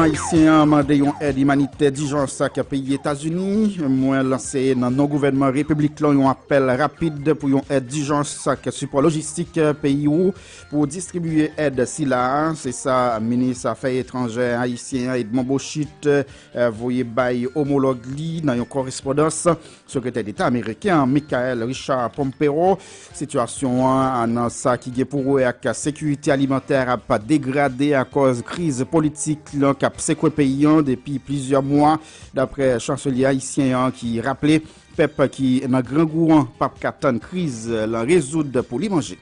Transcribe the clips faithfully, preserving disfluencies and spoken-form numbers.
Ayisyen an mande yon èd imanitè dijans ak peyi Etazini. Mwen lanse nan non gouvènman repiblik lan yon apèl rapid pou yon èd dijans ak sipò lojistik peyi w pou distribiye èd sila a. Se sa minis afè etranjè ayisyen an, Edmond Bochit, eh, voye bay omològ li nan yon korespondans. Sekretè Deta ameriken an, Michael Richard Pompeo. Sitiyasyon an nan sa ki gen pou wè ak sekirite alimantè ap degrade akòz kriz politik lan k ap sekwe peyi an depi plizyè mwa, daprè chanselye ayisyen an ki raple pèp ki nan grangou an p ap ka tann kriz lan rezoud pou li manje.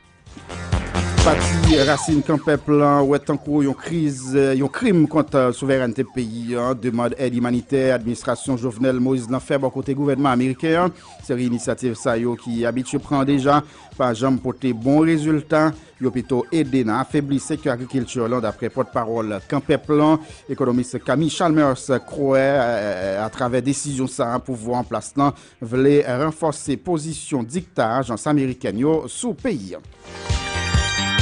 Pati Rasin Kan Pèp lan wè tankou yon kriz, yon krim kont souverènte peyi an. Demann èd imanitè administrasyon Jovenel Moïse lan fè bò kote gouvènman ameriken an. Seri inisyativ sa yo ki abitye pran deja pa janm pote bon rezilta. Yo pito ede nan afebli sektè agrikilti lan, daprè pòtpawòl Kan Pèp lan, ekonomis Camille Chalmers, kwè, eh, atravè desizyon sa a, pouvwa an plas lan vle ranfòse pozisyon dikta ajans amerikèn yo sou peyi an.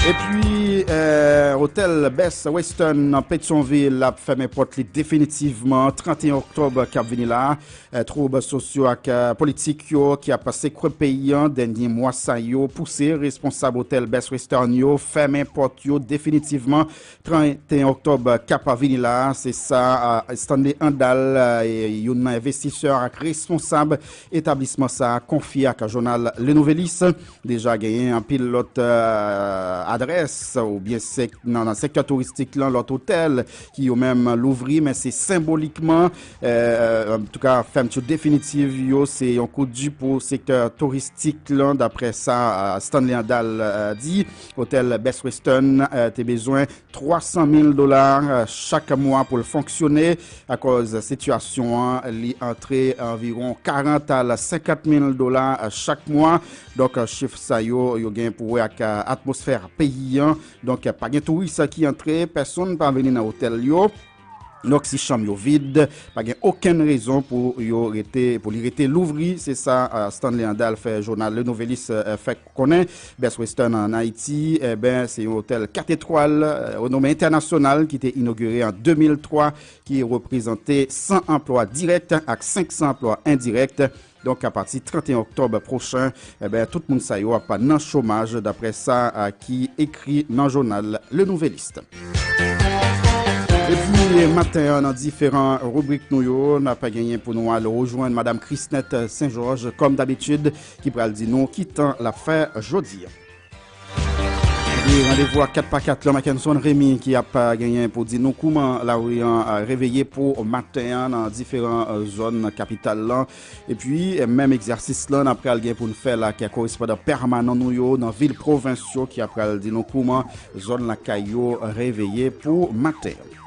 Epi, eh, otèl Best Western nan Petyonvil ap fèmen pòt li definitivman trannteyen oktòb k ap vini la. Eh, twoub sosyo ak, eh, politik yo ki ap sekwe peyi an dènye mwa sa yo pouse responsab otèl Best Western yo fèmen pòt yo definitivman trannteyen oktòb k ap vini la. Se sa, eh, Stanley Handal, eh, youn nan envestisè ak responsab etablisman sa a, konfye ak jounal Le Nouvelliste. Deja genyen anpil lòt, eh, adrès oubyen sèk-, nan, nan sektè touristik lan, lòt otèl ki yo menm louvri, men se senbolikman. Eh, antouka, fèmti definitiv yo, se yon kout di pou sektè touristik lan, daprè sa, eh, Stanley Handal, eh, di. Otèl Best Western, eh, te bezwen twa san mil dola, eh, chak mwa pou l fonksyone. Akòz sitiyasyon an, li antre anviwon karant al senkant mil dola, eh, chak mwa. Donk, eh, chif sa yo, yo gen pou wè ak, eh, atmosfè peyi an. Donk, eh, pa gen touris ki antre, pèsonn pa vini nan otèl yo. Donk, si chanm yo vid, pa gen okenn rezon pou yo rete, pou li rete louvri. Se sa, eh, Stanley Handal fè jounal Le Nouvelliste, eh, fè konnen. Best Western an Ayiti, eben, se yon otèl kat etwal, eh, renome entènasyonal ki te inogire an de mil twa, ki reprezante san anplwa dirèk ak senk san anplwa endirèk. Donk, apati trannteyen oktòb pwochen, eben, tout moun sa yo ap nan chomaj, daprè sa, eh, ki ekri nan jounal Le Nouvelliste. Epi maten an, nan diferan ribrik nou yo, n ap genyen pou nou al rejwenn Madam Chrisnette Saint-Georges, kòm dabitid, ki pral di nou ki tan l ap fè jodi a. Epi randevou ak kat pa kat lan, Mackenson Remy ki ap, eh, genyen pou di nou kouman lari an, eh, reveye pou maten an nan diferan, eh, zòn kapital lan. Epi, eh, menm egzèsis lan, n ap pral gen pou n fè l ak korespondan pèmanan nou yo nan vil pwovens yo ki ap pral di nou kouman zòn lakay yo reveye pou maten an.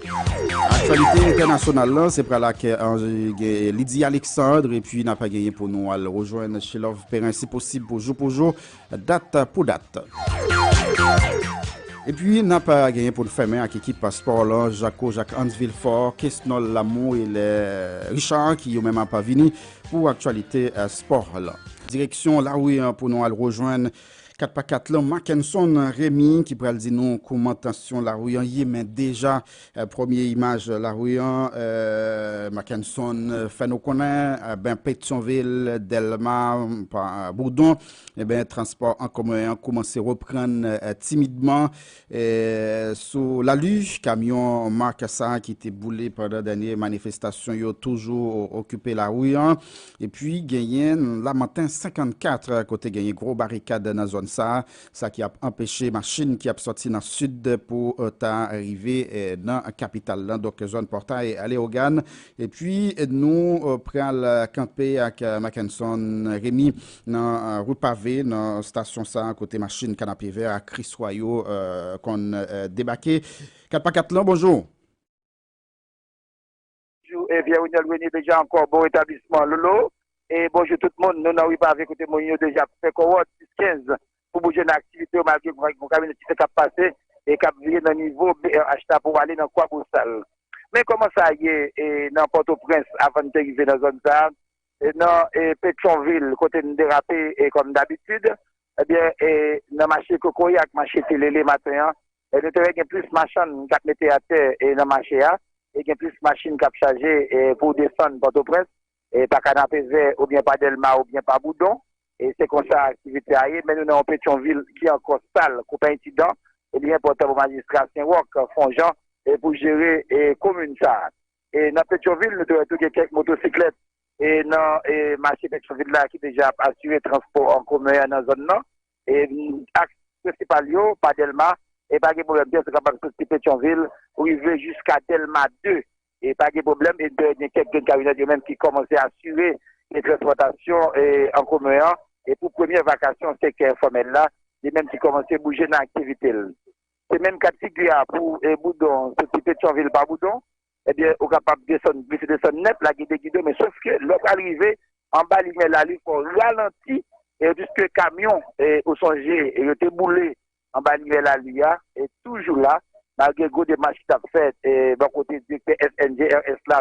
Aktyalite entènasyonal lan, se pral ak, eh, Ange-, gen Lydie Alexandre, epi n ap genyen pou nou al rejwenn Chilove Perrin, si posib, pou jou pou jou, dat pou dat. Epi, n ap genyen pou n fèmen ak ekip spò lan, Jaco Jacques Hans Vilfort, Kesnol Lamour e lè Richard, ki yo menm ap vini pou aktyalite, eh, spò lan. Direksyon lari an pou nou al rejwenn kat pa kat lan, Mackenson Remy, ki pral di nou kouman tansyon lari an ye, men deja, eh, premye imaj lari an, eh, Mackenson, eh, fè nou konnen, eh, ben, Petyonvil, Dèlma, pa, Boudon, eben, transpò an komen an kòmanse reprann, eh, timidman. Eh, sou Lali, kamyon mak sa a ki te boule pandan dènye manifestasyon yo toujou okipe lari an. Epi, genyen Lamanten senkannkat, kote genyen gwo barikad nan zòn sa a, sa ki ap anpeche machin ki ap sòti nan sid pou, eh, ta rive, eh, nan kapital lan, donk zòn Pòtay Leyogàn. Epi, eh, nou, eh, pral, eh, kanpe ak, eh, Mackenson Remy nan, eh, ri Pave, nan estasyon sa a, kote machin Kanapevè ak Kriswa yo, eh, konn, eh, debake. Kat pa kat lan, bonjou. Bonjou, e Pierre Reniel Rene deja ankò, bon retablisman, Lolo. E bonjou tout moun, nou nan ri Pave kote moun yo deja fè kòwòt, dis kenz, pou bouje nan aktivite yo, malgre gon, gon kamyonèt ki fè k ap pase, e k ap vire nan nivo B R H la pou ale nan Kwabosal. Men kòman sa ye, e, nan Pòtoprens, avan n te rive nan zòn sa a, e, nan, e, Petyonvil, kote n derape, e, kòm dabitid, ebyen, e, nan mache Kokoye ak mache Telele maten an, E nou te wè gen plis machann k ap mete atè e nan mache a, e gen plis machin k ap chaje e pou desann Pòtoprens, e pa Kanapevè oubyen pa Dèlma oubyen pa Boudon. E se konsa aktivite a ye, men nou nan yon Petyonvil ki ankò sal, konpè ensidan, e li enpòtan pou majistra Senwòk fè yon jan e pou jere e komin sa a. E nan Petyonvil, nou te wè tou gen kèk motosiklèt e nan e mache Petyonvil la ki deja ap asire transpò an komen an nan zòn nan. E aks prensipal yo, pa Dèlma, e pa gen pwoblèm, piyès ou kapab soti Petyonvil, rive jiska Dèlma de, e pa gen pwoblèm, e n te wè gen kèk grenn kamyonèt yo menm ki kòmanse asire e transpòtasyon e an komen an, e pou premyè vakasyon sektè enfòmèl la, li menm ki kòmanse bouje nan aktivite l. Se menm ka d figi a pou e Boudon, soti Petyonvil pa Boudon, ebyen, ou kapab desann, glise desann nèt, lage de gidon, men sòf ke lè w pral rive anba limyè lali, fò w ralanti, e piske kamyon, e ou sonje, e yo te boule anba limyè lali a, e toujou la, malgre gwo demach ki t ap fèt, e bò kote direktè F N G R S la,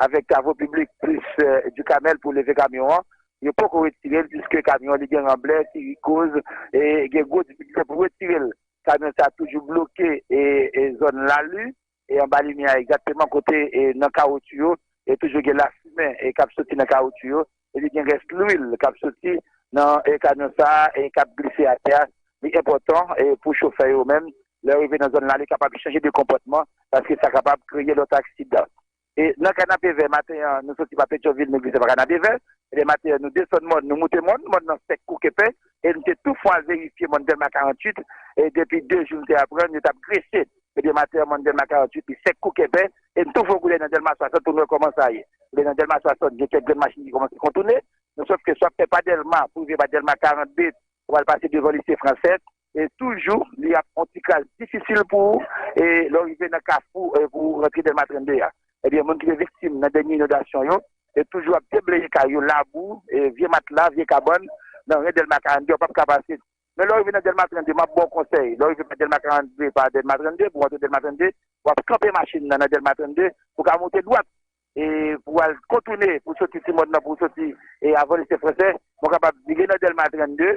avèk Travo Piblik plis e, Ducamel pou leve kamyon an, yo poko retire l, piske kamyon an li gen ranblè ki koz e gen gwo difikilte pou retire l. Kamyon sa a toujou bloke e, e zòn Lali, e anba limyè a egzakteman kote e nan kawotchou yo, e toujou gen lafimen e k ap soti nan kawotchou yo, epi gen rès lwil k ap soti nan e kamyon sa a e k ap glise atè a. Li enpòtan e pou chofè yo menm, lè yo rive nan zòn Lali, kapab chanje de konpòtman, paske sa kapab kreye lòt aksidan. E nan Kanapevè, maten an, nou soti pa Petyonvil, nou glise pa Kanapevè. Ebyen, maten an, nou desann mòn, nou moute mòn, mòn nan sèk kou kenpè, e nou te tou fon al verifye mòn Dèlma karanntuit, e depi de jou nou te aprann, yo t ap grese. Ebyen, maten an, mòn Dèlma karanntuit, li sèk kou kenpè, e nou tou fon koulye nan Dèlma swasant pou nou wè kòman sa ye. Ebyen, nan Dèlma swasant, gen kèk grenn machin ki kòmanse kontounen, men sòf ke swa ap fè pa Dèlma, pou rive pa Dèlma karannde, ou al pase devan lise fransè, e toujou, li ap yon ti kras difisil pou ou, e lè w rive nan kafou, e pou w rantre Dèlma trannde a. Ebyen, moun ki te viktim nan dènye inondasyon yo, e toujou ap debleye kay yo, labou, e vye matla, vye kabann, nan ren Dèlma karannde, w p ap ka pase. Men lè w rive nan Dèlma trannde, m ap ba w konsèy, lè w rive pa Dèlma karannde, pa Dèlma trannde, pou w antre Dèlma trannde, w ap kanpe machin nan, nan Dèlma trannde, pou w ka monte dwat. E pou w al kontounen, pou w soti Ti Mòn nan, pou w soti, e avan lise fransè, men w kapab vire nan Dèlma trannde,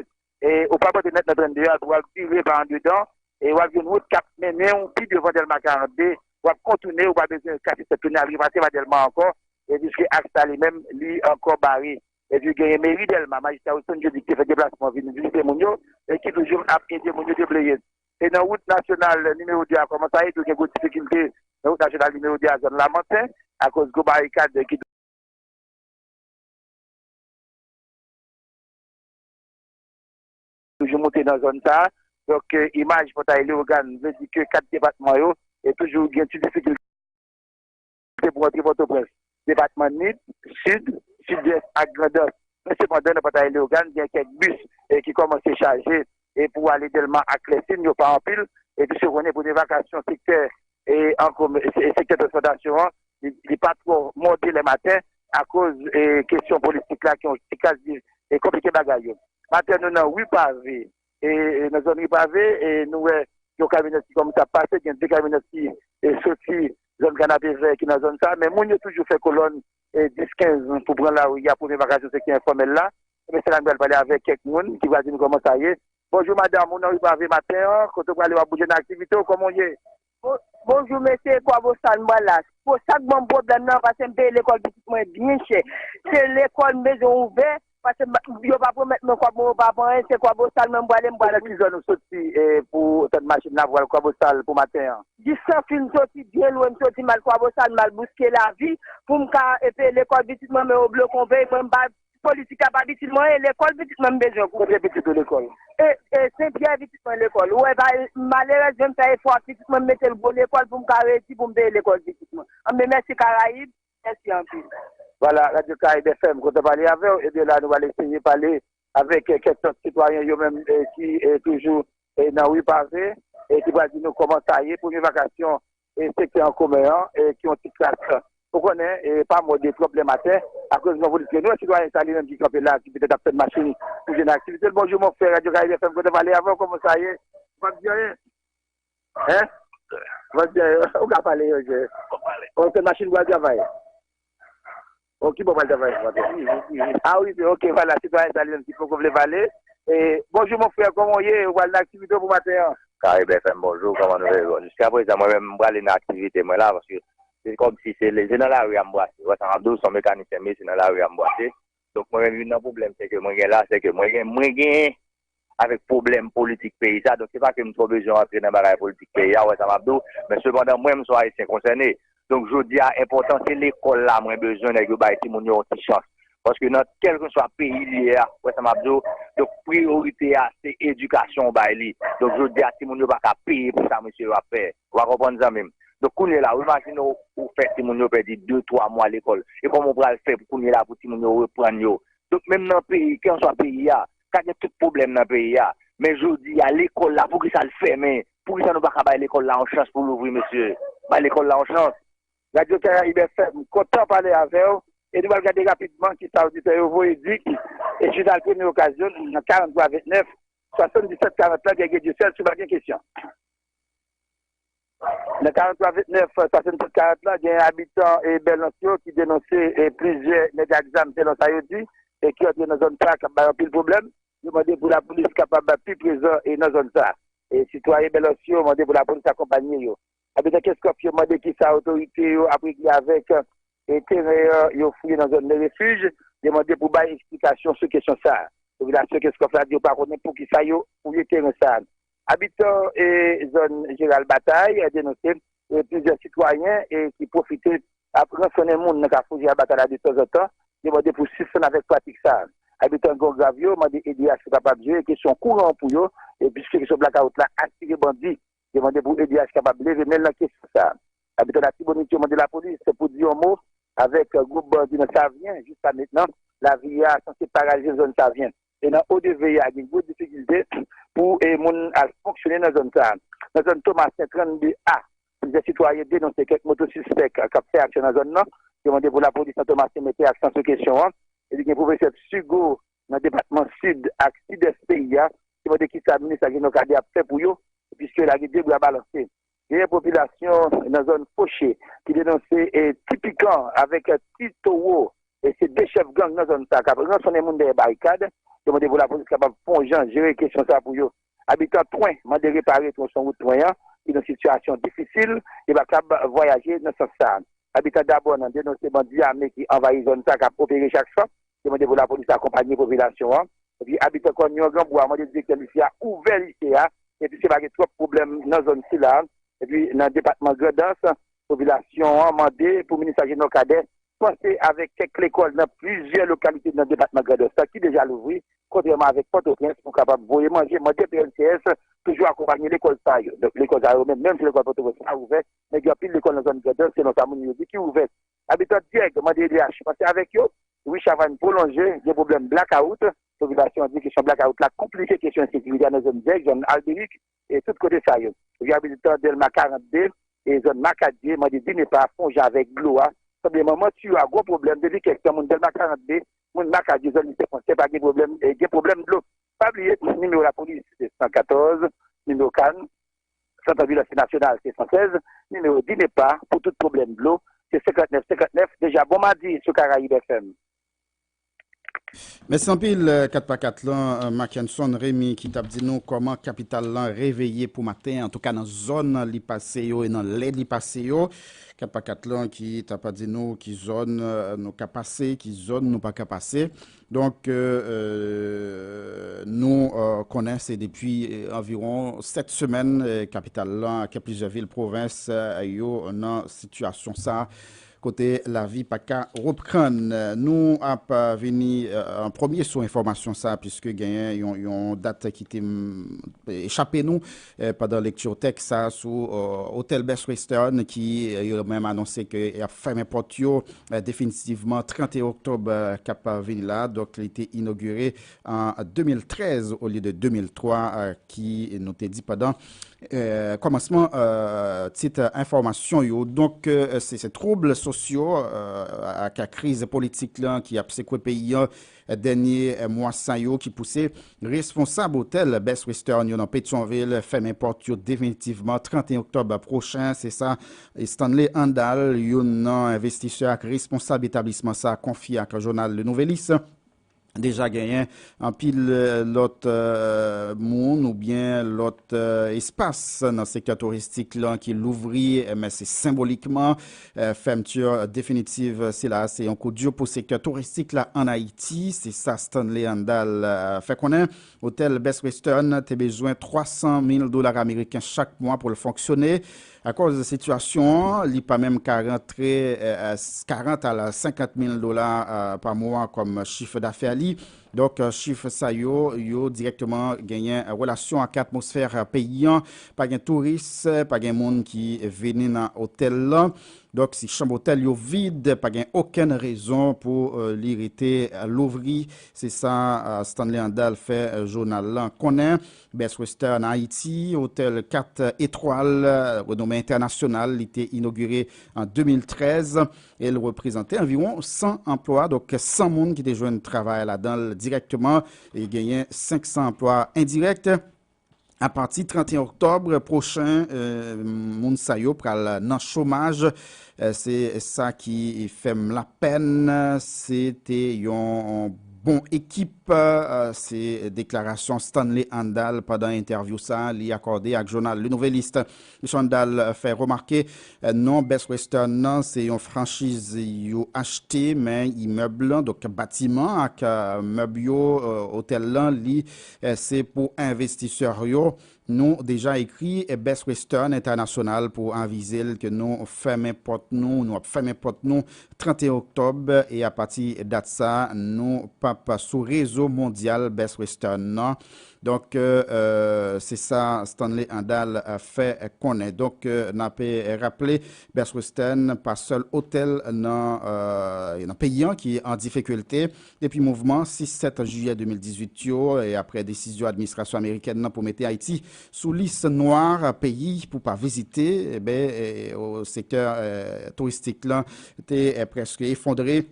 e ou p ap antre nèt nan trannde a, pou w al vire pa andedan, e w ap jwenn wout k ap mennen w pi devan Dèlma karannde, w ap kontounen, ou pa bezwen kase tèt tounen al repase pa Dèlma ankò, e piske aks la li menm, li ankò bare. Epi genyen meri Dèlma, majistra Wilson Jeudy ki te fè deplasman vin vizite moun yo, e ki toujou ap ede moun yo debleye. E nan wout nasyonal nimewo de a, kòman sa ye, tou gen gwo difikilte nan wout nasyonal nimewo de a, zòn Lamanten, akoz gwo barikad ki toujou moute nan zòn sa a. Donk, e, imaj Pòtay Leyogàn vle di ke kat depatman yo, e toujou gen ti difikilte pou antre Pòtoprens. Depatman Nip, Sid, Sidès ak Grandans. Men sepandan, nan Pòtay Leyogàn, gen kèk bis, e, ki kòmanse chaje, e pou ale Dèlma ak Lèsin, yo pa anpil, e piske w konnen premye vakasyon sektè, e, an kom-, e, sektè transpòtasyon an, li, li pa twò mòde lè maten, akoz, e, kesyon politik la, ki yon ti kras di, e, konplike bagay yo. Maten, nou nan Ri Pave, e, e, nan zòn Ri Pave, e, nou wè yon kamyonèt ki kòmanse ap pase, gen de kamyonèt ki, e, soti zòn Kanapevè ki nan zòn sa, men moun yo toujou fè kolòn, e, dis kenz pou pran lari a, premye vakasyon sektè enfòmèl la. Ebyen, se la nou pral pale avèk kèk moun ki pral di nou kòman sa ye. Bonjou madanm, ou nan Ri Pave maten an, kote w prale, w ap bouje nan aktivite w, kòman w ye? Bo-, bonjou mesye, Kwabosal m pral la. Bon, sa k ban m pwoblèm nan, paske m peye lekòl pitit mwen byen chè. Se lekòl m bezwen ouvè, paske m, yo p ap remèt mwen kòb mwen, yo p ap anyen, se Kwabosal mwen m prale, m pral. Nan ki zòn ou soti, e, pou tann machin la, pou al Kwabosal pou maten an? Distans li, m soti byen lwen, m soti m al Kwabosal, m al bouske lavi, pou m ka, e, peye lekòl pitit mwen, men yo bloke yon peyi, mwen m pa, politik la pa pitit mwen, e lekòl pitit mwen m bezwen koute. Kote pitit ou lekòl? E, e Senpyè pitit mwen lekòl. Ou wè, pa, malerèzman, m fè efò ak pitit mwen, m mete l gwo lekòl pou m ka reyisi, pou m peye lekòl pitit mwen. Anben, mèsi Karayib, mèsi anpil. Vwala, Radyo Karayib F M, kontan pale avè w. Ebyen, la, nou pral eseye pale avèk, e, kèk lòt sitwayen, yo menm, e, ki, e, toujou, e, nan Ri Pave, e ki pral di nou kòman sa ye, premye vakasyon e sektè an komen an, e ki yon ti kras, ou konnen, e pa mòde twòp lè maten, akoz mwen vle di ke nou wè sitwayen sa li menm ki kanpe la, ki petèt ap tann machin pou jwenn aktivite l. Bonjou, mon frè, Radyo Karayib F M, kontan pale avè w, kòman sa ye? Ou p ap di anyen? Hein? Ou p ap di anyen, ou ka pale, ok. Ou tann machin pou al travay? O, ki bò w pral travay maten? A wi, ok, vwala, sitwayen sa li menm ki poko vle pale. E, bonjou, mon frè, kòman w ye? Ou pral nan aktivite w pou maten an? Karib F M, bonjou, kòman nou ye? Bon, jiska prezan, mwen menm, m prale nan aktivite mwen la, paske se kòmsi se, se nan lari a m brase. Wè sa m ap di w, se yon mekanisyen m ye, se nan lari a m brase. Donk, mwen menm, youn nan pwoblèm se ke mwen gen la, se ke mwen gen, mwen gen avèk pwoblèm politik peyi sa. Donk, se pa ke m twò bezwen rantre nan bagay politik peyi a, wè sa m ap di w. Men sepandan, mwen, m se yon Ayisyen konsène. Donk, jodi a, enpòtan, se lekòl la, mwen bezwen nèg yo bay timoun yo yon ti chans. Paske nan kèlkeswa peyi li ye a, wè sa m ap di w, donk, priyorite a, se edikasyon w bay li. Donk, jodi a, timoun yo pa ka peye pou sa mesye yo ap fè. Ou pa konprann, zanmi m? Donk, kounye la, ou imajine w, ou fè timoun yo pèdi de, twa mwa lekòl. E kòman w pral fè pou kounye la pou timoun yo reprann yo? Donk, menm nan peyi, kèlkeswa peyi a, ka gen tout pwoblèm nan peyi a. Men jodi a, lekòl la, poukisa l fèmen? Poukisa nou pa ka bay lekòl la yon chans pou louvri, mesye? Bay lekòl la yon chans. Radyo Karayib F M, kontan pale avè w. E nou pral gade rapidman kisa oditè yo voye di. E jis al premye okazyon, nan karant twa vennèf, swasanndisèt karant la, Gègè Dyesèl, si w pa gen kesyon. Nan karant twa vennèf, swasanndisèt karant la, gen abitan e Bèlans yo ki denonse e plizyè nèg ak zam, selon sa yo di, e ki antre nan zòn sa a, k ap bay anpil pwoblèm. Yo mande pou lapolis kapab pi prezan e nan zòn sa a. E sitwayen Bèlans yo mande pou lapolis akonpanye yo. Abitan Kenskòf yo mande kisa otorite yo ap regle avèk e teren an yo fouye nan zòn Le Refuge. Yo mande pou bay eksplikasyon sou kesyon sa a. Popilasyon Kenskòf la di yo pa konnen poukisa yo fouye teren sa a. Abitan e zòn Jeral Batay denonse e plizyè sitwayen e ki pwofite ap ransonnen moun nan Kafou Jeral Batay la de tanzantan. Yo mande pou sispann avèk pratik sa a. Abitan Gran Grav yo mande E D H pou kapab jere kesyon kouran an pou yo, e piske kesyon blakawout la atire bandi. Yo mande pou E D H kapab leve men l nan kesyon sa a. Abitan Latibonit yo mande lapolis pou di yon mo avèk gwoup bandi nan Savyen. Jiska mentnan, lavi a sanse paralize zòn Savyen. E nan O D V A, gen gwo difikilte pou e moun al fonksyone nan zòn sa a. Nan zòn Tomasen trannde A, plizyè sitwayen denonse kèk moto sispèk k ap fè aksyon nan zòn nan. Yo mande pou lapolis nan Tomasen mete aksan sou kesyon an. Epi gen pwofesè Sigo nan depatman Sid ak Sidès peyi a, ki mande kisa minis Agenor Cadet ap fè pou yo, piske lage de bra balanse. Genyen popilasyon nan zòn Foche ki denonse e Ti Pikan avèk Ti Towo, e se de chèf gang nan zòn sa k ap ransonnen moun dèyè barikad. Yo mande pou lapolis kapab fè yon jan jere kesyon sa pou yo. Abitan Twen mande repare twonson wout Twen an, ki nan sitiyasyon difisil, e pa kab vwayaje nan sans sa a. Abitan Dabòn denonse bandi ame ki anvayi zòn sa k ap opere chak swa. Yo mande pou lapolis akonpanye popilasyon an. Epi abitan Kònyon Granbwa mande direktè lise a ouvè lise a, epi se pa gen twòp pwoblèm nan zòn sila. Epi nan depatman Grandans, popilasyon an mande pou minis Agenor Cadet panse avèk kèk lekòl nan plizyè lokalite nan depatman Grandans la ki deja louvri, kontrèman avèk Pòtoprens, pou kapab voye manje, mande P L C S toujou akonpanye lekòl sa yo. Donk, lekòl sa yo menm, menm si lekòl Pòtoprens pa ouvè, men gen anpil lekòl nan zòn Grandans, selon sa moun yo di, ki ouvè. Abitan Dyèg mande E D H panse avèk yo. Wi Chavàn pwolonje, gen pwoblèm blakawout. Popilasyon an di kesyon blakawout la konplike kesyon ensekirite a nan zòn Dyèg, zòn Alberik, e tout kote sa yo. Epi abitan Dèlma karannde e zòn Makadye mande DINEPA fè yon jan avèk dlo a. Sanble manman tiyo a gwo pwoblèm depi kèk tan, moun Dèlma karannde, moun Makadye, zòn Lisè Fransè pa gen pwoblèm, e gen pwoblèm dlo. Pa bliye, nimewo lapolis se san katòz, nimewo kan, Sant Anbilans Nasyonal se san sèz, nimewo DINEPA pou tout pwoblèm dlo se senkantnèf senkantnèf. Deja bon madi sou Karayib F M. Mèsi anpil, eh, kat pa kat lan, eh, Mackenson Remy ki t ap di nou kòman kapital lan reveye pou maten, antouka nan zòn li pase yo e nan lè li pase yo. Kat pa kat lan ki t ap di nou ki zòn, eh, nou ka pase, ki zòn nou pa ka pase. Donk, eh, eh, nou, eh, konnen se depi, eh, anviwon sèt semèn, eh, kapital lan ak plizyè vil pwovens, eh, yo nan sitiyasyon sa a, kote lavi pa ka reprann. Nou ap, eh, vini, eh, an premye sou enfòmasyon sa a, piske genyen yon, yon dat ki te, mm, echape nou, eh, pandan lekti tèks sa a sou, eh, otèl Best Western ki, eh, yo menm anonse ke y ap fèmen pòt yo, eh, definitivman trannteyen oktòb, eh, k ap vini la. Donk, li te inogire an de mil trèz olye de de mil twa, eh, ki nou te di pandan, eh, kòmansman, eh, tit enfòmasyon yo. Donk, eh, se, se twoub sosyo, eh, ak kriz politik lan ki ap sekwe peyi an, eh, dènye, eh, mwa sa yo ki pouse responsab otèl Best Western yo nan Petyonvil fèmen pòt yo definitivman trannteyen oktòb pwochen. Se sa Stanley Handal, youn nan envestisè ak responsab etablisman sa, konfye ak jounal Le Nouvelliste. deja genyen anpil, eh, lòt, eh, moun oubyen lòt, eh, espas nan sektè touristik lan ki louvri, eh, men se senbolikman, eh, fèmti definitiv sila a se yon kou di pou sektè touristik la ann Ayiti. Se sa Stanley Handal, eh, fè konnen. Otèl Best Western te bezwen twa san mil dola ameriken chak mwa pou l fonksyone. Akoz sitiyasyon an, li pa menm ka rantre, eh, eh, karant a senkant mil dola, eh, pa mwa kòm chif dafè li. Donk, eh, chif sa yo, yo dirèkteman genyen relasyon ak atmosfè peyi an. Pa gen touris, pa gen moun ki vini nan otèl lan. Donk, si chanm otèl yo vid, pa gen okenn rezon pou, eh, li rete, eh, louvri. Se sa, eh, Stanley Handal fè, eh, jounal lan konnen. Best Western Haiti, otèl kat etwal, eh, renome entènasyonal, li te inogire an de mil trèz e l reprezante anviwon san anplwa, donk san moun ki te jwenn travay ladan l dirèkteman e genyen senk san anplwa endirèk. Apati trannteyen oktòb pwochen, eh, moun sa yo pral nan chomaj. Eh, se sa ki fè m lapèn. Se te yon bon ekip, eh, se deklarasyon Stanley Handal pandan entèvyou sa a li akòde ak jounal Le Nouvelliste. Misye Handal fè remake, eh, non Best Western nan se yon franchiz yo achte, men imèb lan, donk batiman ak, eh, mèb yo, eh, otèl lan, li, eh, se pou envestisè yo. Nou deja ekri, eh, Best Western Entènasyonal pou avize l ke nou fèmen pòt nou, nou ap fèmen pòt nou trannteyen oktòb, e apati dat sa, nou p ap sou rezo mondyal Best Western nan. Donk, eh, eh, se sa Stanley Handal, eh, fè konnen. Donk, eh, n ap, eh, raple, Best Western pa sèl otèl nan, eh, nan peyi an ki an difikilte. Depi mouvman sis sèt jiyè de mil dizuit yo, e aprè desizyon administrasyon amerikèn nan pou mete Ayiti sou lis nwa peyi pou pa vizite, e ben, eh, o sektè, eh, touristik lan te, eh, prèske efondre.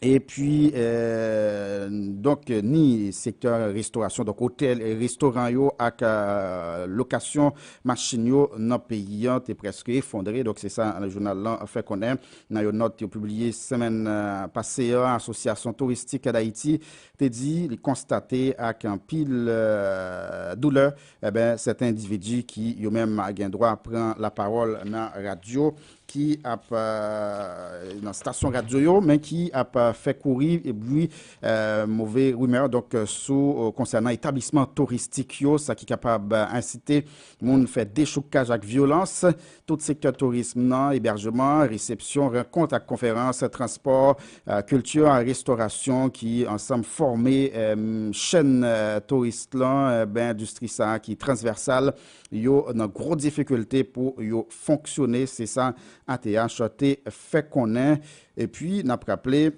Epi, eh, donk, ni sektè restorasyon, donk otèl e restoran yo ak, eh, lokasyon machin yo nan peyi an te prèske efondre. Donk, se sa jounal lan fè konnen. Nan yon nòt yo pibliye semèn, eh, pase a, Asosyasyon Touristik Dayiti te di li konstate ak anpil, eh, doulè, e ben, sèten endividi ki yo menm gen dwa pran lapawòl nan radyo ki ap, eh, nan stasyon radyo yo, men ki ap, eh, fè kouri bri, eh, move rimè, donk, eh, sou, eh, konsènan etablisman touristik yo, sa ki kapab, eh, ensite moun fè dechoukaj ak vyolans. Tout sektè tourism nan, ebèjman, resepsyon, rankont ak konferans, transpò, eh, kilti, restorasyon ki ansanm fòme, eh, chèn, eh, touris lan, eh, ben, endistri sa a ki transvèsal, yo nan gwo difikilte pou yo fonksyone, se sa A T H te fè konnen. Epi, n ap raple,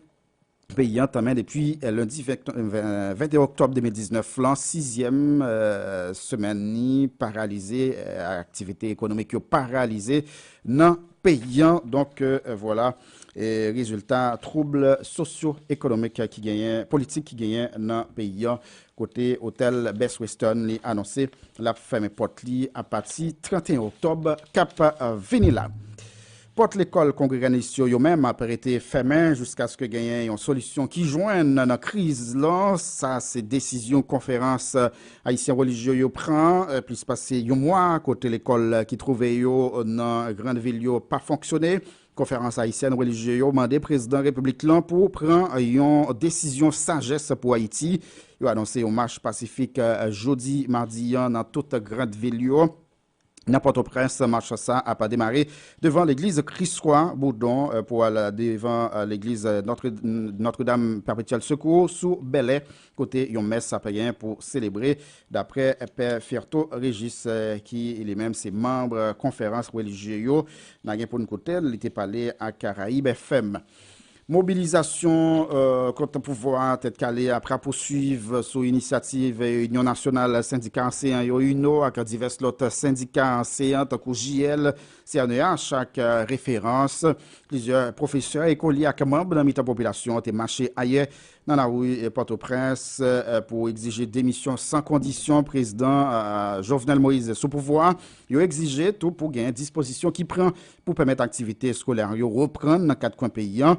peyi an tanmen depi, eh, lendi ven, ven, venteyen oktòb de mil diznèf lan, sizyèm, eh, semèn ni paralize, eh, aktivite ekonomik yo paralize nan peyi an. Donk, eh, vwala, eh, rezilta twoub sosyo-ekonomik ki genyen, politik ki genyen nan peyi an, kote otèl Best Western li anonse l ap fèmen pòt li apati trannteyen oktòb k ap, eh, vini la. Pòt lekòl kongreganis yo, yo menm, ap rete fèmen jiskaske genyen yon solisyon ki jwenn nan kriz lan. Sa se desizyon konferans ayisyen relijye yo pran, eh, plis pase yon mwa, kote lekòl ki twouve yo nan grann vil yo pa fonksyone. Konferans ayisyèn relijye yo mande prezidan repiblik lan pou pran yon desizyon sajès pou Ayiti. Yo anonse yon mach pasifik, eh, jodi madi an nan tout grann vil yo. Nan Pòtoprens, mach sa ap demare devan legliz Kriswa Boudon, eh, pou al devan, eh, legliz Notre, Notre Dame Perpétuelle Secours sou Bèlè, kote yon mès ap gen pou selebre, daprè Pè Fierto Régis, eh, ki li menm se manm konferans relijye yo. N a gen pou n koute l, li te pale ak Karayib F M. Mobilizasyon, eh, kont pouvwa Tèt Kale ap rapousuiv sou inisyativ Inyon Nasyonal Sendika Anseyan yo, UNO, ak divès lòt sendika anseyan tankou J L, C N E H ak, eh, Referans. Plizyè pwofesè, ekolye ak manm nan mitan popilasyon an te mache ayè nan lari, eh, Pòtoprens, eh, pou egzije demisyon san kondisyon prezidan, eh, Jovenel Moïse sou pouvwa. Yo egzije tou pou gen dispozisyon ki pran pou pèmèt aktivite eskolè yo reprann nan kat kwen peyi an.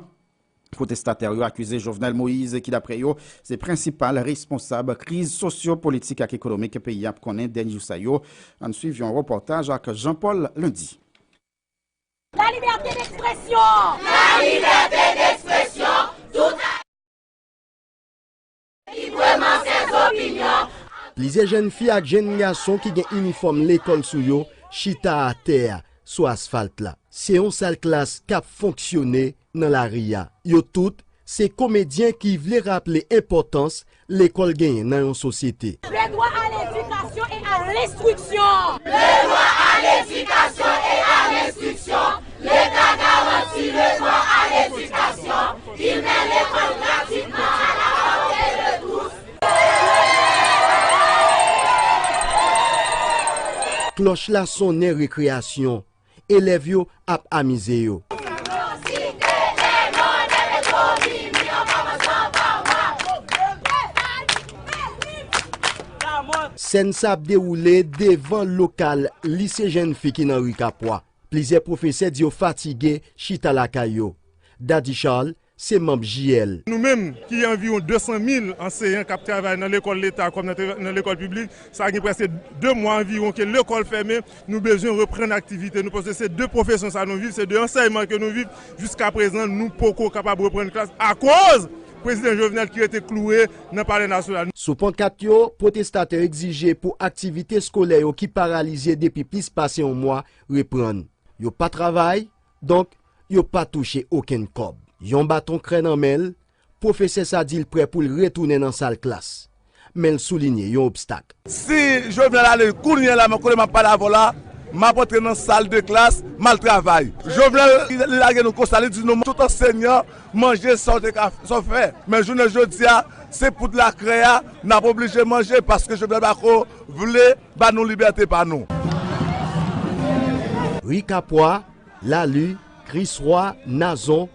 Pwotestatè yo akize Jovenel Moïse, ki daprè yo se prensipal responsab kriz sosyo-politik ak ekonomik peyi a ap konnen dènye jou sa yo. Ann swiv yon repòtaj ak Jean Paul Lundi. La liberté d'expression! La liberté d'expression! Tout libreman ses opinions. Plizyè jèn fi ak jèn gason ki gen inifòm lekòl sou yo chita atè a sou asfalt la. Se yon sal klas k ap fonksyone nan lari a. Yo tout se komedyen ki vle raple enpòtans lekòl genyen nan yon sosyete. Le droit à l'éducation et à l'instruction. Le droit à l'éducation et à l'instruction. L'État garantit le droit à l'éducation. Il met l'école gratuitement à la portée de tous. Klòch la sonnen rekreyasyon. Elèv yo ap amize yo. Sèn sa ap dewoule devan lokal lise jèn fi ki nan ri Kapwa. Plizyè pwofesè di yo fatige chita lakay yo. Daddy Charles se manm J L. Nou menm, ki anviwon de san mil anseyan k ap travay nan lekòl leta kòm nan, nan lekòl piblik, sa gen prèske de mwa anviwon ke lekòl fèmen, nou bezwen reprann aktivite nou, paske se de pwofesyon sa nou viv, se de ansèyman ke nou viv, jiskaprezan, nou poko kapab reprann klas akoz Prezidan Jovenel ki rete kloure nan Palè Nasyonal. Sou pankat yo, pwotestatè yo egzije pou aktivite eskolè yo ki paralize depi plis pase yon mwa reprann. Yo pa travay, donk, yo pa touche okenn kòb. Yon baton krè nan men l, pwofesè sa di l prè pou l retounen nan sal klas. Men l soulinye yon obstak. Si Jovenel ale kounye a la, men kote m ap pale avè w la, m ap antre nan sal de klas, m al travay. Jovenel, li lage nou konsa, li di nou tout ansenyan manje sa w te ka sa w fè. Men jounen jodi a, se poud lakrè a, n ap oblije manje paske Jovenel pako vle ba nou libète pa nou. Ri Kapwa, Lali, Kriswa, Nazon,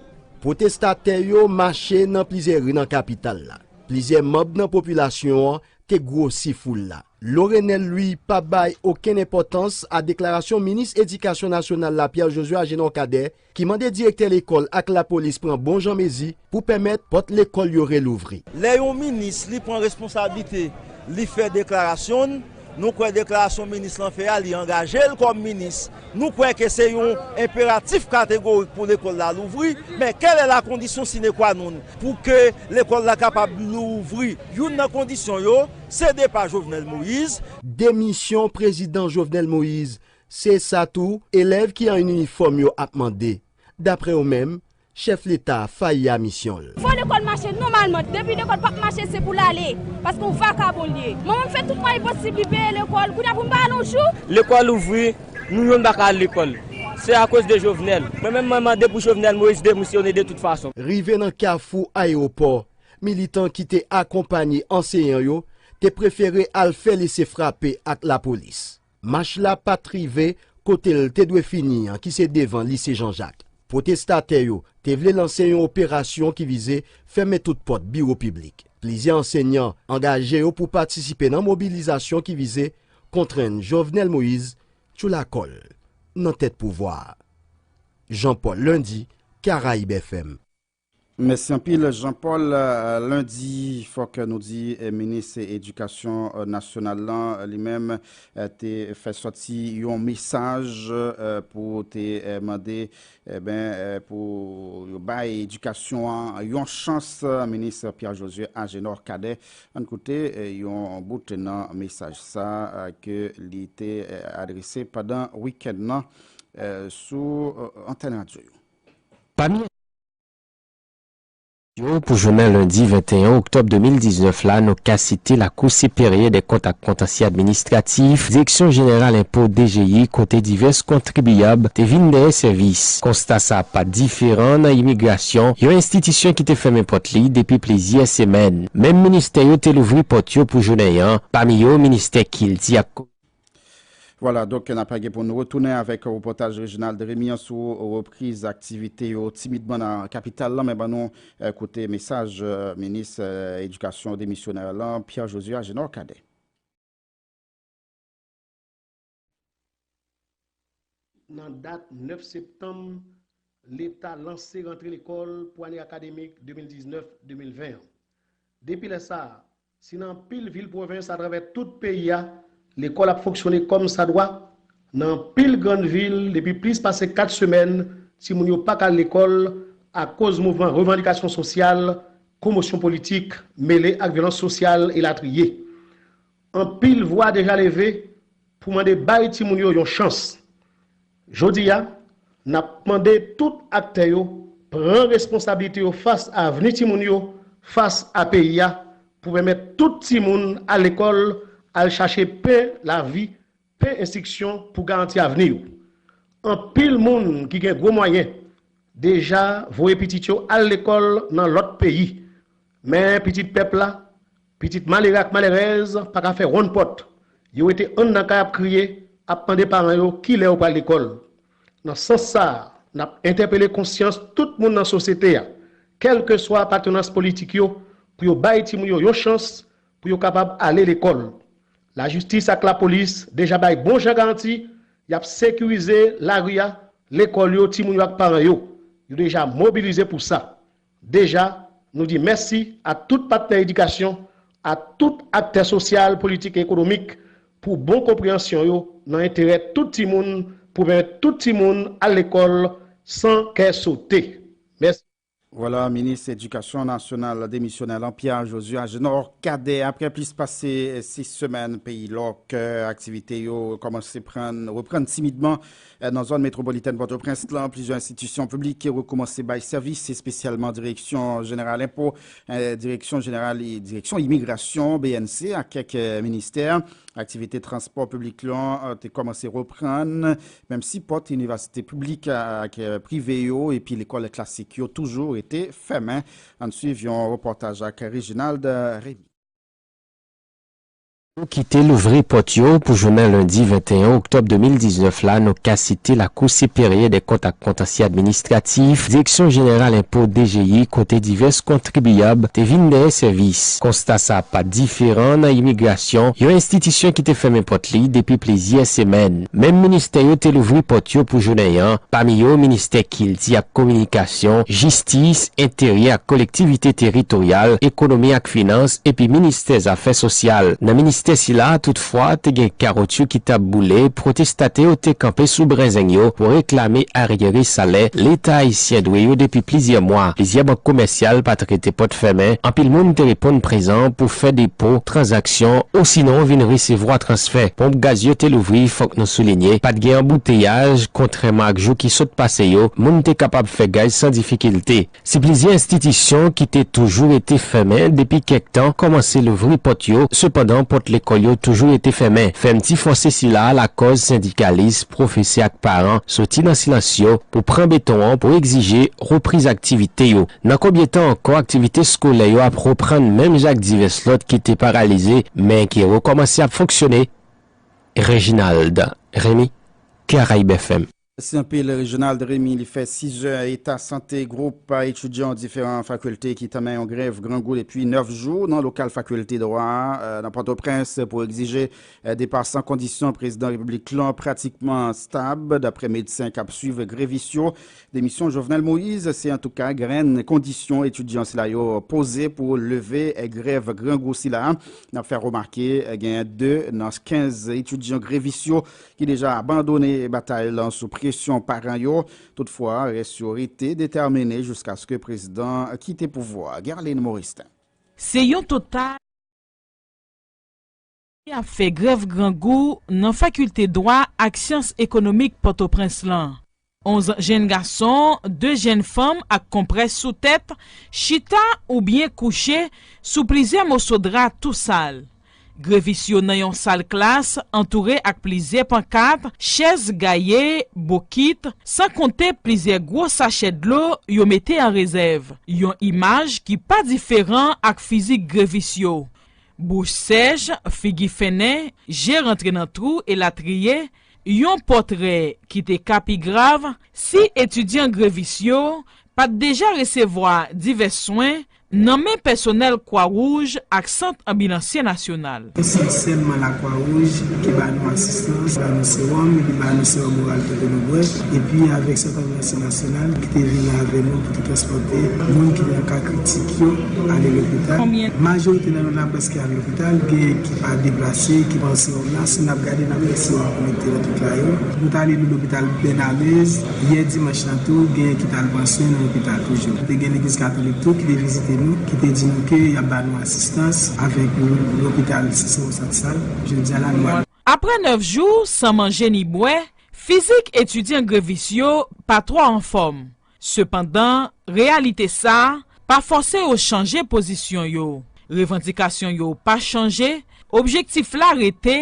pwotestatè yo mache nan plizyè ri nan kapital la. Plizyè manm nan popilasyon an te gwosi foul la. Lorenel Louis pa bay okenn enpòtans a deklarasyon minis edikasyon nasyonal la Pierre Josué Agénor Cadet ki mande direktè lekòl ak lapolis pran bon jan mezi pou pèmèt pòt lekòl yo relouvri. Lè yon minis li pran responsablite, li fè deklarasyon n, nou kwè deklarasyon minis lan fè a, li angaje l kòm minis. Nou kwè ke se yon enperatif kategorik pou lekòl la louvri, men quelle est la condition sine qua non pou ke lekòl la kapab louvri? Youn nan kondisyon yo, se depa Jovenel Moïse. Demisyon prezidan Jovenel Moïse, se sa tou elèv ki an inifòm yo ap mande. Daprè yo menm, chèf leta a fayi a misyon l. Fò lekòl mache nòmalman, depi lekòl p ap mache se pou l ale, paske yon vakabon l ye. Manman m fè tout mwayen posib li peye lekòl, kounye a pou m pa al yon jou? Lekòl ouvri, nou youn pa ka al lekòl. Se akoz de Jovenel. Mwen menm mwen mande pou Jovenel Moïse demisyone de tout fason. Rive nan kafou ayewopò, militan ki te akonpanye anseyan yo te prefere al fè lese frape ak lapolis. Mach la pa t rive kote l te dwe fini an ki se devan lise Jean Jacques. Pwotestatè yo te vle lanse yon operasyon ki vize fèmen tout pòt biwo piblik. Plizyè ansenyan angaje yo pou patisipe nan mobilizasyon ki vize kontrenn Jovenel Moïse tchoula kò l nan tèt pouvwa a. Jean Paul Lundi, Caraïbes F M. Mèsi anpil Jean Paul. Lendi, fòk nou di minis edikasyon nasyonal lan li menm te fè sòti yon mesaj pou te mande, enben, pou yo bay edikasyon an yon chans. Minis Pierre Josué Agénor Cadet, ann koute yon bout nan mesaj sa ke li te adrese pandan wikenn nan sou antèn radyo yo. Pami yo pou jounen lendi venteyen oktòb de mil diznèf la, nou ka site Lakou Siperyè dè Kont ak Kontansye Administratif, Direksyon Jeneral Enpo, D G I, kote divès kontribiyab te vin dèyè sèvis. Konsta sa a pa t diferan nan imigrasyon, yon enstitisyon ki te fèmen pòt li depi plizyè semèn. Menm ministè yo te louvri pòt yo pou jounen an, pami yo ministè Kilti ak Vwala, donk n ap gen pou n retounen avèk repòtaj Reginald Remy an sou repriz aktivite yo timidman nan kapital lan, men ban nou koute mesaj minis edikasyon demisyonè lan, Pierre Josué Agénor Cadet. Nan dat nèf septanm Leta lanse rantre lekòl pou ane akademik de mil diznèf de mil ven an. Depi lè sa a, si nan anpil vil pwovens atravè tout peyi a, lekòl ap fonksyone kòmsadwa, nan anpil grann vil, depi plis pase kat semèn, timoun yo pa ka al lekòl akoz mouvman revandikasyon sosyal, komosyon politik, mele ak vyolans sosyal, elatriye. Anpil vwa deja leve pou mande bay timoun yo yon chans. Jodi a, n ap mande tout aktè yo pran responsablite yo fas a avni timoun yo, fas a peyi a, pou pèmèt tout timoun al lekòl, al chache pen lavi, pen enstriksyon pou garanti avni yo. Anpil moun ki gen gwo mwayen deja voye pitit yo al lekòl nan lòt peyi. Men pitit pèp la, pitit malere ak malerèz pa ka fè wonn pòt. Yo rete anndan kay ap kriye, ap mande paran yo kilè yo pral lekòl. Nan sans sa a, n ap entèpele konsyans tout moun nan sosyete a, kèlkeswa apartenans politik yo, pou yo bay timoun yo yon chans pou yo kapab ale lekòl. Lajistis ak lapolis deja bay bon jan garanti y ap sekirize lari a, lekòl yo, timoun yo ak paran yo. Yo deja mobilize pou sa. Deja, nou di mèsi a tout patnè edikasyon, a tout aktè sosyal, politik e ekonomik pou bon konpreyansyon yo nan enterè tout timoun, pou pèmèt tout timoun al lekòl san kè sote. Mèsi. Vwala, minis edikasyon nasyonal demisyonè lan, Pierre Josué Agénor Cadet. Apre plis pase sis semèn peyi lòk, aktivite yo kòmanse pran, reprann timidman nan zòn metwopolitèn Pòtoprens lan. Plizyè enstitisyon piblik rekòmanse bay sèvis, espesyalman Direksyon Jeneral Enpo, Direksyon Jeneral, Direksyon Imigrasyon, B N C, ak kèk ministè. Aktivite transpò piblik lan te kòmanse reprann, menm si pòt inivèsite piblik ak prive yo epi lekòl klasik yo toujou rete fèmen. Ann swiv yon repòtaj ak Reginald Remy. Yo ki te louvri pòt yo pou jounen lendi venteyen oktòb de mil diznèf la, nou ka site Lakou Siperyè dè Kont ak Kontansye Administratif, Direksyon Jeneral Enpo, D G I, kote divès kontribiyab te vin dèyè sèvis. Konsta sa a pa t diferan nan imigrasyon, yon enstitisyon ki te fèmen pòt li depi plizyè semèn. Menm ministè yo te louvri pòt yo pou jounen an, pami yo ministè kilti ak kominikasyon, jistis, enteryè ak kolektivite teritoryal, ekonomi ak finans, epi ministè zafè sosyal. Nan ministè sila a, toutfwa, te gen kawotchou ki t ap boule, pwotestatè yo te kanpe sou brenzeng yo pou reklame aryere salè Leta ayisyen dwe yo depi plizyè mwa. Plizyè bank komèsyal pa t rete pòt fèmen, anpil moun te reponn prezan pou fè depo, tranzaksyon, osinon vin resevwa transfè. Ponp gaz yo te louvri, fòk nou soulinye, pa t gen anbouteyaj, kontrèman ak jou ki sot pase yo, moun te kapab fè gaz san difikilte. Si plizyè enstitisyon ki te toujou rete fèmen depi kèk tan kòmanse louvri pòt yo, sepandan pòt lekòl yo toujou rete fèmen. Fèmti fòse sila a lakòz sendikalis, pwofesè ak paran soti nan silans yo pou pran beton an pou egzije repriz aktivite yo. Nan konbyen tan ankò aktivite eskolè yo ap reprann menm jan ak divès lòt ki te paralize, men ki rekòmanse ap fonksyone? Reginald Remy, Caraïbes F M. Mèsi anpil, Reginald Remy. Li fè sizè. Eta sante gwoup etidyan diferan fakilte ki tanmen yon grèv grangou depi nèf jou nan lokal fakilte dwa a, nan Pòtoprens pou egzije depa san kondisyon prezidan repiblik lan pratikman stab, daprè medsen k ap swiv grevis yo. Demisyon Jovenel Moïse se antouka grenn kondisyon etidyan sila yo poze pou leve grèv grangou sila. N ap fè remake, genyen de nan kenz etidyan grevis yo ki deja abandone batay lan sou presyon paran yo. Toutfwa, rès yo rete detèmine jiskaske prezidan kite pouvwa a. Guerline Moristin. Se yon total ki ap fè grèv grangou nan Fakilte Dwa ak Syans Ekonomik Pòtoprens lan. Onz jenn gason, de jenn fanm ak konprès sou tèt, chita oubyen kouche sou plizyè moso dra tou sal. Grevis yo nan yon sal klas antoure ak plizyè pankat, chèz gaye, bokit, san konte plizyè gwo sachè dlo yo mete an rezèv. Yon imaj ki pa diferan ak fizik grevis yo. Bouch sèch, figi fennen, je rantre nan twou, elatriye, yon pòtrè ki te ka pi grav si etidyan grevis yo pa t deja resevwa divès swen nan men pèsonèl Kwa Wouj ak Sant Anbilansye Nasyonal. Se sèlman Lakwa Wouj ki ba nou asistans, ba nou sewòm, epi ba nou sewòm oral tou ke nou bwè. Epi avèk Sant Anbilansye Nasyonal ki te vini avè nou pou te transpòte moun ki nan ka kritik yo ale lopital. Majorite nan nou la prèske al lopital, gen ki pa deplase, ki pran sewòm la, si n ap gade n ap wè sewòm konekte nan tout la yo. Nou t ale nan lopital Bènalez, yè dimanch lan tou, gen ki t al pran swen nan lopital toujou. Te gen legliz katolik tou ki te vizite nou, ki te di nou ke y ap ba nou asistans avèk lopital Siseo Sansal. Jodi a la, nou al. Apre nèf jou san manje ni bwè, fizik etidyan grevis yo pa twò anfòm. Sepandan, reyalite sa a pa fòse yo chanje pozisyon yo. Revandikasyon yo pa chanje, objektif la rete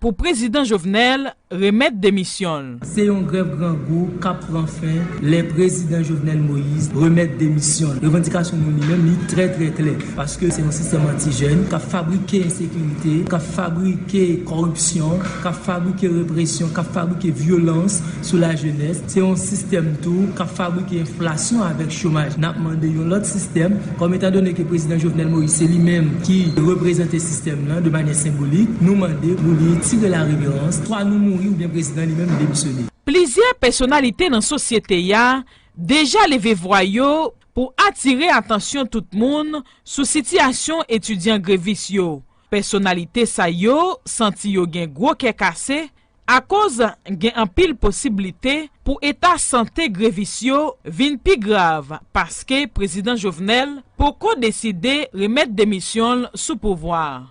pou Prezidan Jovenel remèt demisyon l. Se yon grèv grangou k ap pran fen lè Prezidan Jovenel Moïse remèt demisyon l. Revandikasyon nou li menm, li trè, trè klè. Paske se yon sistèm anti-jèn k ap fabrike ensekirite, k ap fabrike kòripsyon, k ap fabrike represyon, k ap fabrike vyolans sou lajenès. Se yon sistèm tou k ap fabrike enflasyon avèk chomaj. N ap mande yon lòt sistèm, kòm etandone ke Prezidan Jovenel Moïse se li menm ki reprezante sistèm nan de manyè senbolik, nou mande pou li tire la reverans, swa nou mouri oubyen prezidan li menm demisyone. Plizyè pèsonalite nan sosyete a deja leve vwa yo pou atire atansyon tout moun sou sitiyasyon etidyan grevis yo. Pèsonalite sa yo santi yo gen gwo kè kase akoz gen anpil posiblite pou eta sante grevis yo vin pi grav paske Prezidan Jovenel poko deside remèt demisyon l sou pouvwa a.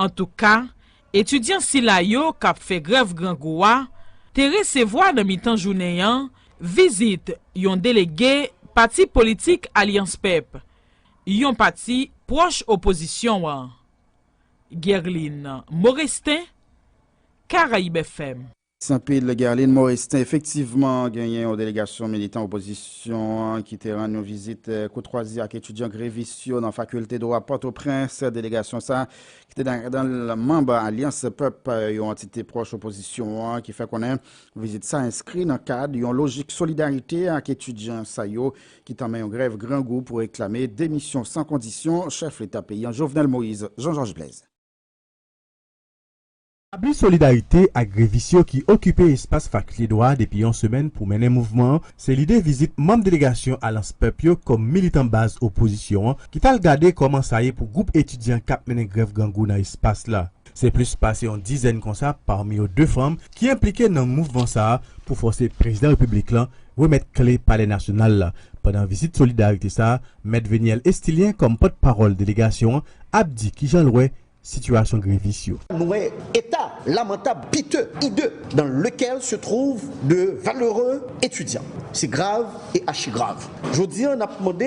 Antouka, etidyan sila yo k ap fè grèv grangou a te resevwa nan mitan jounen an vizit yon delege pati politik Alyans Pèp, yon pati pwòch opozisyon an. Guerline Morestin, Caraïbes F M. Mèsi anpil, Guerline Morestin. Efektivman, genyen yon delegasyon militan opozisyon an ki te rann yon vizit, eh, koutwazi ak etidyan grevis yo nan Fakilte Dwa Pòtoprens. Delegasyon sa a, ki te nan, nan manm Alyans Pèp, eh, yon antite pwòch opozisyon an, ki fè konnen vizit sa enskri nan kad yon lojik solidarite ak etidyan sa yo ki tanmen yon grèv grangou pou reklame demisyon san kondisyon chèf Leta peyi an, Jovenel Moïse. Jean Georges Blaise. Etabli solidarite ak grevis yo ki okipe espas Fakilte Dwa a depi yon semèn pou mennen mouvman an, se lide vizit manm delegasyon Alyans Pèp yo kòm militan baz opozisyon an ki t al gade kòman sa ye pou gwoup etidyan k ap mennen grèv grangou nan espas la. Se plis pase yon dizèn konsa, pami yo de fanm, ki enplike nan mouvman sa a pou fòse Prezidan Repiblik lan remèt kle Palè Nasyonal la. Pandan vizit solidarite sa a, Mèt Veniel Estilien, kòm pòtpawòl delegasyon an, ap di kijan l wè sitiyasyon grevis yo. Nou wè eta lamantab, piteux, hideux dans lequel se trouvent de valeureux étudiants. C'est grave et archi grave. Jodi a, n ap mande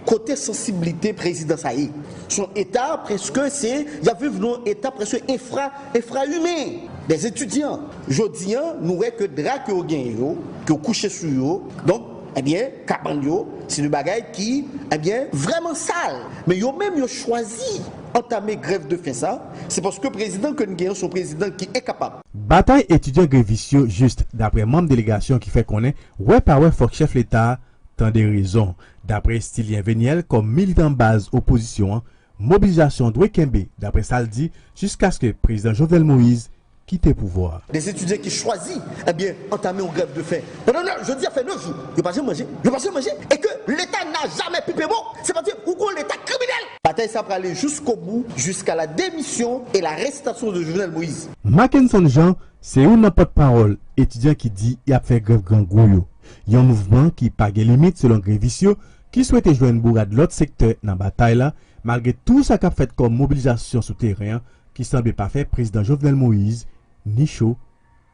kote sansiblite prezidan sa ye. Se yon eta prèske, se, y ap viv nan yon eta prèske enfra, enfra imen. Des étudiants. Jodi a, nou wè ke dra ke yo genyen yo, ke yo kouche sou yo, donk, ebyen, kabann yo, se de bagay ki, ebyen, vrèman sal. Men yo menm, yo chwazi antame grèv de fen sa, se paske prezidan ke n genyen, se yon prezidan ki enkapab. Batay etidyan grevis yo jis, daprè manm delegasyon ki fè konnen wè pa wè fòk chèf Leta a tande rezon. Daprè Estilien Veniel, kòm militan baz opozisyon an, mobilizasyon an dwe kenbe, daprè sa l di, jiskaske Prezidan Jovenel Moïse kite pouvwa a. Des étudiants ki chwazi, ebyen, antame yon grèv de fen. Pandan nèf, jodi a fè nèf jou, yo pa janm manje, yo pa janm manje, e ke Leta n'a jamais pipé mot, c'est-à-dire ou gon Leta kriminèl. Batay sa prale jusqu'au bout, jusqu'à la démission et l'arrestation de Jovenel Moïse. Mackenson Jean, se youn nan pòtpawòl etidyan ki di y ap fè grèv grangou yo. Yon mouvman ki pa gen limit selon grevis yo, ki swete jwenn bourad lòt sektè nan batay la, malgre tou sa k ap fèt kòm mobilizasyon sou teren an, ki sanble pa fè Prezidan Jovenel Moïse ni cho,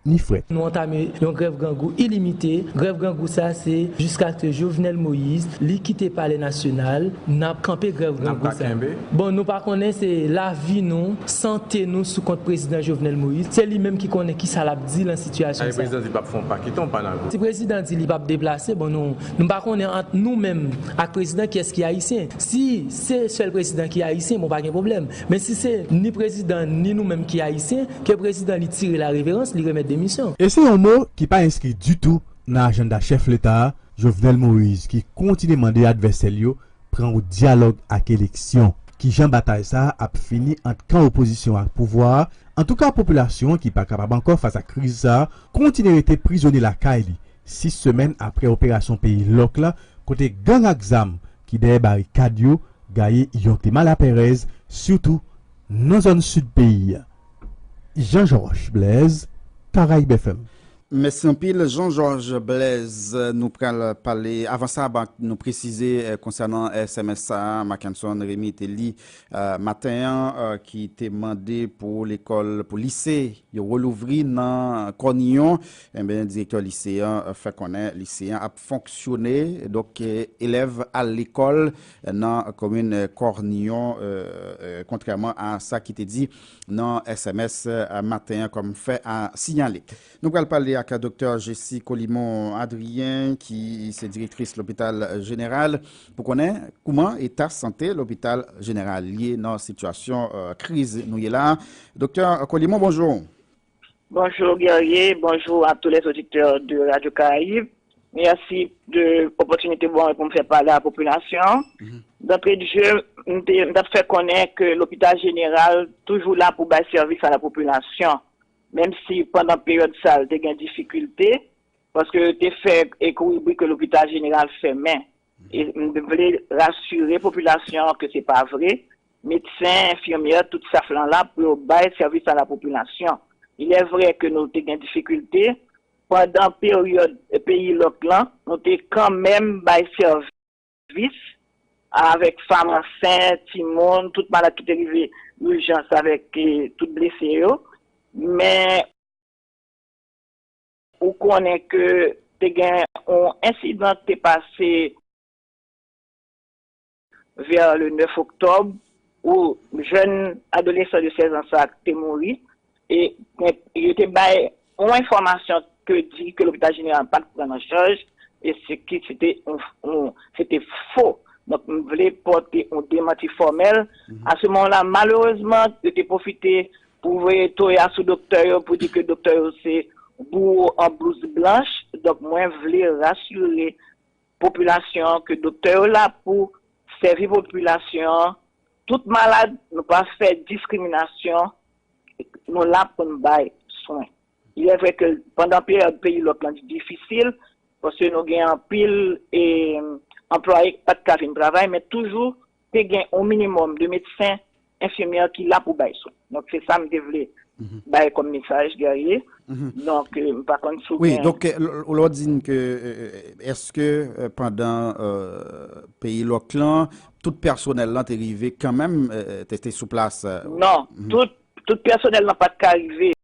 ni frèt. Nou antame yon grèv grangou ilimite. Grèv grangou sa, se jiskaske Jovenel Moïse, li kite Palè Nasyonal, n ap kanpe grèv grangou sa. Bon, nou pa konnen se lavi nou, sante nou sou kont Prezidan Jovenel Moïse. Se li menm ki konnen kisa l ap di lan sitiyasyon sa. Prezidan di l p ap fè yon pa kite yon pa nan Si prezidan di li p ap deplase, bon, nou, nou pa konnen ant nou menm ak prezidan kiyès ki ayisyen. Si se sèl prezidan ki ayisyen, bon, pa gen pwoblèm. Men si se ni prezidan, ni nou menm ki ayisyen, ke prezidan li tire la reverans, li remèt demisyon. E se yon mo ki pa enskri ditou nan ajanda chèf Leta a, Jovenel Moïse, ki kontinye mande advèsè l yo pran wout dyalòg ak eleksyon. Kijan batay sa a ap fini ant kan opozisyon ak pouvwa a? Antouka, popilasyon an ki pa kapab ankò fas ak kriz sa a, kontinye rete prizonye lakay li, sis semèn apre operasyon peyi lòk la, kote gang ak zam ki dèyè barikad yo gaye yon klima lapèrèz, sitou nan zòn sid peyi a. Jean Georges Blaise, Caraïbes F M. Mèsi anpil, Jean Georges Blaise. Nou pral pale, avan sa, ban nou presize, eh, konsènan S M S sa a, Mackenson Remy te li, eh, maten an, eh, ki te mande pou lekòl, pou lise, yo relouvri nan Kòniyon. Enben, direktè lise an, eh, fè konnen lise an ap fonksyone. Donk, eh, elèv al lekòl nan komin, eh, Kòniyon, eh, eh, kontrèman a sa ki te di nan S M S, eh, maten an, kòm fè a siyale. Nou pral pale ak Doktè Jessie Colimon Adrien, ki se direktris Lopital Jeneral, pou konnen kouman eta sante Lopital Jeneral ye nan sitiyasyon, eh, kriz nou ye la. Doktè Colimon, bonjou. Bonjour Guerrier, bonjour à tous les auditeurs de Radio Caraïbes. Mèsi de opòtinite ban mwen pou m fè pale a popilasyon an. D'entrée de jeu, m te, m t ap fè konnen ke Lopital Jeneral toujou la pou bay sèvis a la popilasyon, menm si pandan peryòd sa a l te gen difikilte, paske yo te fè e kouri bri ke Lopital Jeneral fèmen. E m vle rasire popilasyon an ke se pa vre. Medsen, enfimyè, tout staf lan la pou yo bay sèvis a la popilasyon. Il est vrai que nou te gen difikilte pandan peryòd peyi lòk lan, nou te kanmenm bay sèvis avèk fanm ansent, timoun, tout malad ki te rive ijans avèk, eh, tout blese yo. Men ou konnen ke te gen yon ensidan ki te pase vè le nèf oktòb, ou jèn adolesan de sèz an sa te mouri, e, e yo te bay yon enfòmasyon ke di ke Lopital Jeneral pa t pran an chaj, e se ki se te yon, yon, se te fo. Donk, m vle pòte yon demanti fòmèl. A se moman la, malerezman, yo te pwofite pou voye toya sou doktè yo, pou di ke doktè yo se bouwo an blouz blanch. Donk, mwen vle rasire popilasyon an ke doktè yo la pou sèvi popilasyon an. Tout malad, nou pa fè diskriminasyon, nou la pou n bay swen. Il est vrai que pandan peryòd peyi lòk lan difisil, paske nou gen anpil, e, anplwaye ki pa t ka vin travay, men toujou te gen yon minimòm de medsen, enfimyè ki la pou bay swen. Donk, se sa m te vle bay kòm mesaj, Guerrier. Donk, eh, m pa konn si w gen. Wi, donk, eh, l-, l-, lè w di n ke, eh, eh, èske, eh, pandan, eh, peyi lòk lan, tout pèsonèl lan te rive kanmenm, eh, eh, te, te sou plas, eh? Non, tout, tout pèsonèl lan pa t ka rive.